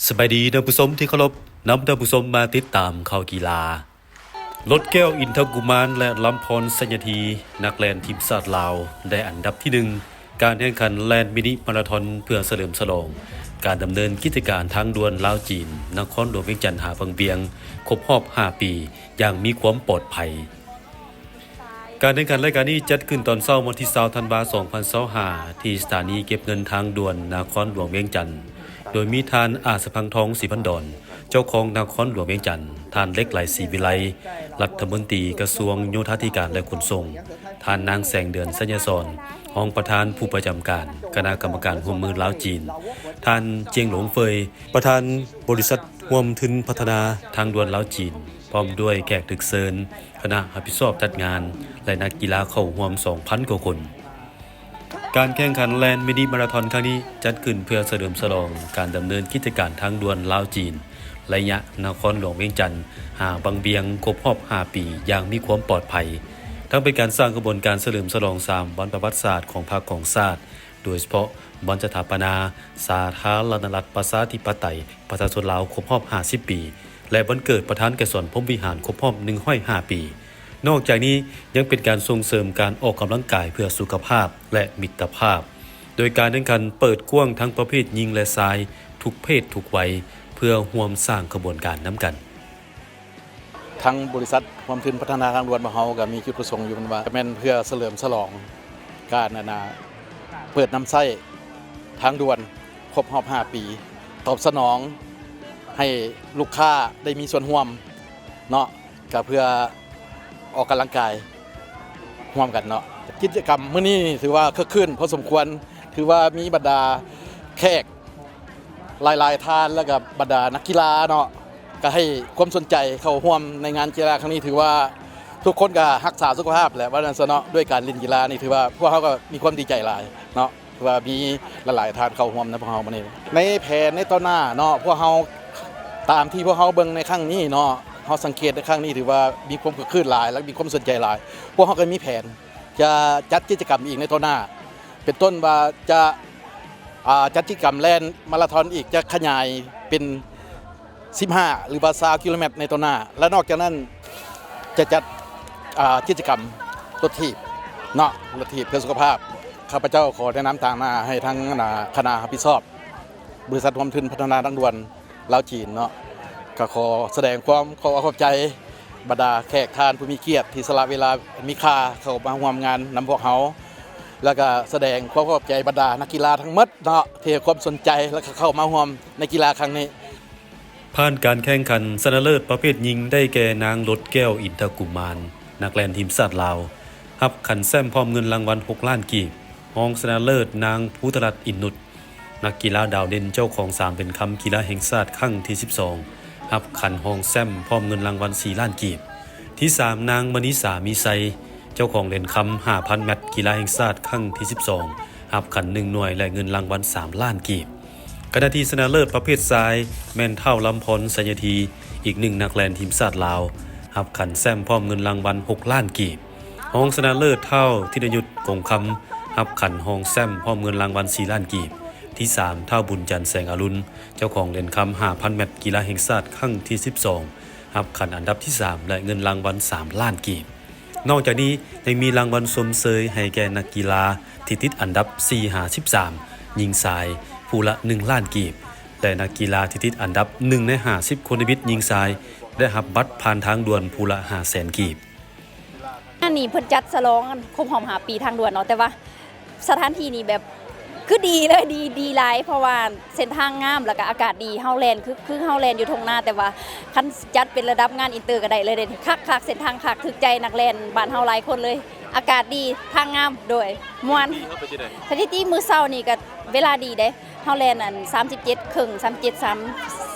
ສະບາຍດີທ່ານຜູ້ຊົມທີ່ເຄົາລົບ, ນຳທ່ານຜູ້ຊົມມາຕິດຕາມຂ່າວກິລາ. ລົດແກ້ວ ອິນທະກຸມານ ແລະ ລຳພອນ ໄຊຍະທີ ນັກແລ່ນທີມຊາດລາວ ໄດ້ອັນດັບທີໜຶ່ງ ການແຂ່ງຂັນແລ່ນມິນິມາລາທອນ ເພື່ອສະເຫຼີມສະຫຼອງການດຳເນີນກິດຈະການທາງດ່ວນລາວ-ຈີນ ນະຄອນຫຼວງວຽງຈັນ ຫາວັງວຽງ ຄົບຮອບຫ້າປີ ຢ່າງມີຄວາມປອດໄພ. ການແຂ່ງຂັນລາຍການນີ້ຈັດຂຶ້ນຕອນເຊົ້າວັນທີຊາວ ທັນວາ ສອງພັນຊາວຫ້າ ທີ່ສະຖານີເກັບເງິນທາງດ່ວນນະຄອນຫຼວງວຽງຈັນ, ໂດຍມີທ່ານ ອາດສະພັງທອງ ສີພັນດອນ ເຈົ້າຄອງນະຄອນຫຼວງວຽງຈັນ, ທ່ານ ເລັກໄຫຼ ສີວິໄລ ລັດຖະມົນຕີກະຊວງໂຍທາທິການ ແລະ ຂົນສົ່ງ, ທ່ານ ນາງ ແສງເດືອນ ໄຊຍະສອນ ຮອງປະທານຜູ້ປະຈຳການຄະນະກຳມະການຮ່ວມມືລາວ-ຈີນ, ທ່ານ ຈຽງຫຼົງເຟີຍ ປະທານບໍລິສັດຮ່ວມທຶນພັດທະນາທາງດ່ວນລາວ-ຈີນ ພ້ອມດ້ວຍແຂກຖືກເຊີນ, ຄະນະຮັບຜິດຊອບຈັດງານ ແລະ ນັກກິລາເຂົ້າຮ່ວມສອງພັນກວ່າຄົນ. ການແຂ່ງຂັນແລ່ນມິນິມາລາທອນຄັ້ງນີ້ ຈັດຂຶ້ນເພື່ອສະເຫຼີມສະຫຼອງການດຳເນີນກິດຈະການທາງດ່ວນລາວ-ຈີນ ໄລຍະນະຄອນຫຼວງວຽງຈັນ ຫາວັງວຽງ ຄົບຮອບຫ້າປີ ຢ່າງມີຄວາມປອດໄພ, ທັງເປັນການສ້າງຂະບວນການສະເຫຼີມສະຫຼອງສາມວັນປະຫວັດສາດຂອງພັກຂອງຊາດ, ໂດຍສະເພາະວັນສະຖາປະນາສາທາລະນະລັດ ປະຊາທິປະໄຕ ປະຊາຊົນລາວ ຄົບຮອບຫ້າສິບປີ ແລະ ວັນເກີດປະທານໄກສອນ ພົມວິຫານ ຄົບຮອບໜຶ່ງຮ້ອຍຫ້າປີ. ນອກຈາກນີ້ຍັງເປັນການສົ່ງເສີມການອອກກຳລັງກາຍເພື່ອສຸຂະພາບ ແລະ ມິດຕະພາບ, ໂດຍການແຂ່ງຂັນເປີດກວ້າງທັງປະເພດຍິງ ແລະ ຊາຍ ທຸກເພດທຸກໄວ ເພື່ອຮ່ວມສ້າງຂະບວນການນຳກັນ. ທາງບໍລິສັດຮ່ວມທຶນພັດທະນາທາງດ່ວນຂອງເຮົາກໍມີຈຸດປະສົງຢູ່ ແມ່ນວ່າ ແມ່ນເພື່ອສະເຫຼີມສະຫຼອງການ ອັນນ່າ ເປີດນຳໃຊ້ທາງດ່ວນຄົບຮອບຫ້າປີ, ຕອບສະໜອງໃຫ້ລູກຄ້າໄດ້ມີສ່ວນຮ່ວມເນາະ, ກໍເພື່ອອອກກຳລັງກາຍຮ່ວມກັນເນາະ. ກິດຈະກຳມື້ນີ້ຖືວ່າຄຶກຄື້ນພໍສົມຄວນ, ຖືວ່າມີບັນດາແຂກ ຫຼາຍໆທ່ານ ແລ້ວກໍບັນດານັກກິລາເນາະ ກໍໃຫ້ຄວາມສົນໃຈເຂົ້າຮ່ວມໃນງານກິລາຄັ້ງນີ້. ຖືວ່າທຸກຄົນກໍຮັກສາສຸຂະພາບແຫຼະ ວ່າຊັ້ນຊະເນາະ, ດ້ວຍການຫຼິ້ນກິລານີ້ ຖືວ່າພວກເຮົາກໍມີຄວາມດີໃຈຫຼາຍເນາະ, ຖືວ່າມີຫຼາຍໆທ່ານເຂົ້າຮ່ວມນຳພວກເຮົາມື້ນີ້. ໃນແຜນໃນຕໍ່ໜ້າເນາະ, ພວກເຮົາ ຕາມທີ່ພວກເຮົາເບິ່ງໃນຄັ້ງນີ້ເນາະ, ເຮົາສັງເກດໃນຄັ້ງນີ້ ຖືວ່າມີຄວາມຄຶກຄື້ນຫຼາຍ ແລະ ມີຄວາມສົນໃຈຫຼາຍ. ພວກເຮົາກໍມີແຜນຈະຈັດກິດຈະກຳອີກໃນຕໍ່ໜ້າ ເປັນຕົ້ນວ່າຈະ ອ່າ ຈັດກິດຈະກຳແລ່ນມາລາທອນອີກ, ຈະຂະຫຍາຍເປັນສິບຫ້າ ຫຼືວ່າຊາວກິໂລແມັດໃນຕໍ່ໜ້າ, ແລະ ນອກຈາກນັ້ນຈະຈັດ ອ່າ ກິດຈະກຳລົດຖີບເນາະ, ລົດຖີບເພື່ອສຸຂະພາບ. ຂ້າພະເຈົ້າຂໍແນະນຳຕາງໜ້າໃຫ້ທາງ ອ່າ ຄະນະຮັບຜິດຊອບ ບໍລິສັດຮ່ວມທຶນພັດທະນາທາງດ່ວນ ລາວ-ຈີນເນາະ, ກໍຂໍສະແດງຄວາມຂອບອົກຂອບໃຈບັນດາແຂກທ່ານຜູ້ມີກຽດທີ່ສະຫຼະເວລາອັນມີຄ່າເຂົ້າມາຮ່ວມງານນຳພວກເຮົາ, ແລ້ວກໍສະແດງຄວາມຂອບໃຈບັນດານັກກິລາທັງໝົດເນາະ ທີ່ໃຫ້ຄວາມສົນໃຈ ແລ້ວກໍເຂົ້າມາຮ່ວມໃນກິລາຄັ້ງນີ້. ຜ່ານການແຂ່ງຂັນຊະນະເລີດປະເພດຍິງໄດ້ແກ່ນາງ ລົດແກ້ວ ອິນທະກຸມານ ນັກແລ່ນທີມຊາດລາວ, ຮັບຂັນແຊ້ມພ້ອມເງິນລາງວັນຫົກລ້ານກີບ, ຮອງຊະນະເລີດນາງ ພູທະລັດ ອິນນຸດ ນັກກິລາດາວເດັ່ນເຈົ້າຂອງສາມເປັນຄຳກິລາແຫ່ງຊາດຄັ້ງທີສິບສອງ ຮັບຂັນຮອງແຊ້ມພ້ອມເງິນລາງວັນສີ່ລ້ານກີບ. ທີສາມ ນາງ ມະນີສາ ມີໄຊ ເຈົ້າຂອງຫຼຽນຄຳຫ້າພັນແມັດກິລາແຫ່ງຊາດຄັ້ງທີສິບສອງ ຮັບຂັນໜຶ່ງໜ່ວຍ ແລະ ເງິນລາງວັນສາມລ້ານກີບ. ຂະນະທີ່ຊະນະເລີດປະເພດຊາຍ ແມ່ນທ້າວ ລຳພອນ ໄຊຍະທີ ອີກໜຶ່ງນັກແລ່ນທີມຊາດລາວ ຮັບຂັນແຊ້ມພ້ອມເງິນລາງວັນຫົກລ້ານກີບ. ຮອງຊະນະເລີດ ທ້າວ ທິນະຍຸດ ກົງຄຳ ຮັບຂັນຮອງແຊ້ມພ້ອມເງິນລາງວັນສີ່ລ້ານກີບ. ທີສາມ ທ້າວ ບຸນຈັນ ແສງອະລຸນ ເຈົ້າຂອງຫຼຽນຄຳຫ້າພັນແມັດກິລາແຫ່ງຊາດຄັ້ງທີສິບສອງ ຮັບຂັນອັນດັບທີສາມ ແລະ ເງິນລາງວັນສາມລ້ານກີບ. ນອກຈາກນີ້ຍັງມີລາງວັນຊົມເຊີຍໃຫ້ແກ່ນັກກິລາທີ່ຕິດອັນດັບສີ່ຫາສິບສາມ ຍິງຊາຍ ຜູ້ລະໜຶ່ງລ້ານກີບ ແລະ ນັກກິລາທີ່ຕິດອັນດັບໜຶ່ງໃນຫ້າສິບຄົນທຳອິດຍິງຊາຍ ໄດ້ຮັບບັດຜ່ານທາງດ່ວນຜູ້ລະຫ້າແສນກີບ. ງານນີ້ເພິ່ນຈັດສະຫຼອງຄົບຮອບຫ້າປີທາງດ່ວນເນາະ, ແຕ່ວ່າສະຖານທີ່ນີ້ແບບຄືດີເລີຍ, ດີ ດີຫຼາຍ ເພາະວ່າເສັ້ນທາງງາມ ແລ້ວກະອາກາດດີ. ເຮົາແລ່ນຄື ຄືເຮົາແລ່ນຢູ່ທົ່ງນາ, ແຕ່ວ່າຄັນຈັດເປັນລະດັບງານອິນເຕີກໍໄດ້ເລີຍເດ້. ຄັກໆ ເສັ້ນທາງຄັກ, ຖືກໃຈນັກແລ່ນບ້ານເຮົາຫຼາຍຄົນເລີຍ. ອາກາດດີ, ທາງງາມ, ໂດຍ ມ່ວນ. ສະຖິຕິມື້ເຊົ້ານີ້ກໍເວລາດີເດ້. ເຮົາແລ່ນອັນສາມສິບເຈັດເຄິ່ງ ສາມສິບເຈັດ ສາມ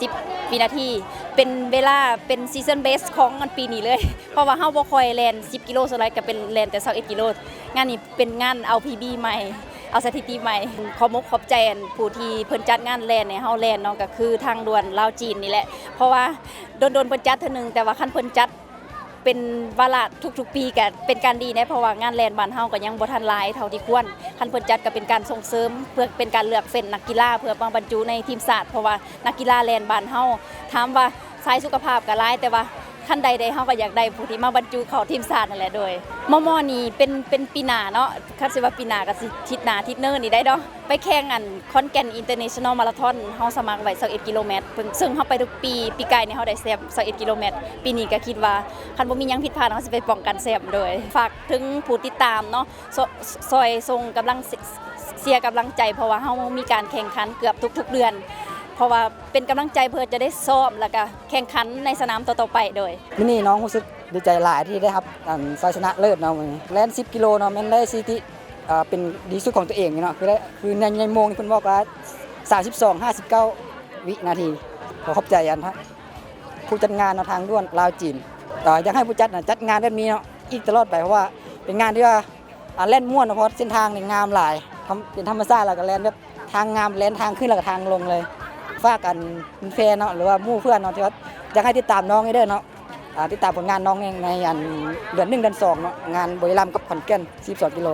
ສິບວິນາທີ ເປັນເວລາ ເປັນ season best ຂອງອັນປີນີ້ເລີຍ, ເພາະວ່າເຮົາບໍ່ຄ່ອຍແລ່ນສິບກິໂລ, ສ່ວນຫຼາຍກໍເປັນແລ່ນແຕ່ຊາວເອັດກິໂລ. ງານນີ້ເປັນງານເອົາ ພີບີ ໃໝ່, ເອົາສະຖິຕິໃໝ່. ຂອບອົກຂອບໃຈອັນຜູ້ທີ່ເພິ່ນຈັດງານແລ່ນໃຫ້ເຮົາແລ່ນເນາະ, ກໍຄືທາງດ່ວນລາວ-ຈີນນີ້ແຫຼະ, ເພາະວ່າດົນໆເພິ່ນຈັດເທື່ອໜຶ່ງ, ແຕ່ວ່າຄັນເພິ່ນຈັດ ເປັນວາລະທຸກໆປີກະເປັນການດີແດ່ ເພາະວ່າງານແລ່ນບ້ານເຮົາກະຍັງບໍ່ທັນຫຼາຍເທົ່າທີ່ຄວນ. ຄັນເພິ່ນຈັດກະເປັນການສົ່ງເສີມ ເພື່ອເປັນການເລືອກເຟ້ນນັກກິລາ ເພື່ອມາບັນຈຸໃນທີມຊາດ ເພາະວ່ານັກກິລາແລ່ນບ້ານເຮົາ ຖາມວ່າສາຍສຸຂະພາບກະຫຼາຍ ແຕ່ວ່າຄັນໄດ້ເດ ເຮົາກະຢາກໄດ້ຜູ້ທີ່ມາບັນຈຸເຂົ້າທີມຊາດນັ້ນແຫຼະ. ໂດຍ ມໍ່ໆ ນີ້ເປັນ ເປັນປີໜ້າເນາະ ຄັນຊິວ່າປີໜ້າກະຊິທິດໜ້າທິດເນີນີ້ໄດ້ເນາະ. ໄປແຂ່ງອັນ Khon Kaen International Marathon ເຮົາສະໝັກໄວ້ຊາວເອັດກິໂລແມັດ ເຊິ່ງ ເຊິ່ງເຮົາໄປທຸກປີ. ປີກາຍນີ້ເຮົາໄດ້ແຊມຊາວເອັດກິໂລແມັດ ປີນີ້ກະຄິດວ່າຄັນບໍ່ມີຫຍັງຜິດພາດ ເຮົາຊິໄປປ້ອງກັນແຊມ. ໂດຍ ຝາກເຖິງຜູ້ຕິດຕາມເນາະ ຊ່ອຍ ຊ່ອຍສົ່ງກຳລັງ ເຊຍກຳລັງໃຈ ເພາະວ່າເຮົາມີການແຂ່ງຂັນເກືອບທຸກໆເດືອນ ເພາະວ່າເປັນກຳລັງໃຈເພື່ອຈະໄດ້ຊ້ອມ ແລ້ວກະແຂ່ງຂັນໃນສະໜາມຕໍ່ໆໄປ. ໂດຍ ມື້ນີ້ນ້ອງຮູ້ສຶກດີໃຈຫຼາຍທີ່ໄດ້ຮັບອັນໄຊຊະນະເລີດເນາະ ມື້ນີ້ແລ່ນສິບກິໂລເນາະ ແມ່ນໄດ້ສະຖິຕິ ເອ່ອ ເປັນດີສຸດຂອງຕົວເອງເນາະ ຄືໄດ້ ຄືໃນ ໃນໂມງນີ້ເພິ່ນບອກວ່າ ສາມສິບສອງ ຫ້າສິບເກົ້າ ວິນາທີ. ຂໍຂອບໃຈອັນ ຜູ້ຈັດງານເນາະ ທາງດ່ວນລາວ-ຈີນ ເອ່ອ ຢາກໃຫ້ຜູ້ຈັດນະ ຈັດງານແບບນີ້ເນາະ ອີກຕະຫຼອດໄປ ເພາະວ່າເປັນງານທີ່ວ່າ ອ່າ ແລ່ນມ່ວນເນາະ ເພາະເສັ້ນທາງນີ້ງາມຫຼາຍ ທຳ ເປັນທຳມະຊາດ ແລ້ວກະແລ່ນແບບທາງງາມ ແລ່ນທາງຂຶ້ນແລ້ວກະທາງລົງເລີຍ. ຝາກອັນແຟນເນາະ ຫຼືວ່າໝູ່ເພື່ອນເນາະ ທີ່ວ່າຢາກໃຫ້ຕິດຕາມນ້ອງນີ້ເດີເນາະ ອ່າ ຕິດຕາມຜົນງານນ້ອງໃນ ໃນອັນເດືອນໜຶ່ງ ເດືອນສອງເນາະ ງານບຸລີລຳກັບຂອນແກ່ນ ສິບສອງກິໂລ.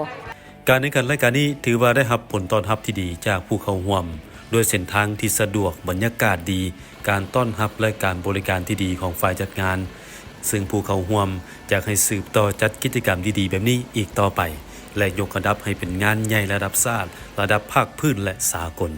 ການແຂ່ງຂັນລາຍການນີ້ຖືວ່າໄດ້ຮັບຜົນຕອບຮັບທີ່ດີຈາກຜູ້ເຂົ້າຮ່ວມ ດ້ວຍເສັ້ນທາງທີ່ສະດວກ, ບັນຍາກາດດີ, ການຕ້ອນຮັບ ແລະ ການບໍລິການທີ່ດີຂອງຝ່າຍຈັດງານ, ເຊິ່ງຜູ້ເຂົ້າຮ່ວມຢາກໃຫ້ສືບຕໍ່ຈັດກິດຈະກຳດີໆແບບນີ້ອີກຕໍ່ໄປ ແລະ ຍົກລະດັບໃຫ້ເປັນງານໃຫຍ່ລະດັບຊາດ, ລະດັບພາກພື້ນ ແລະ ສາກົນ.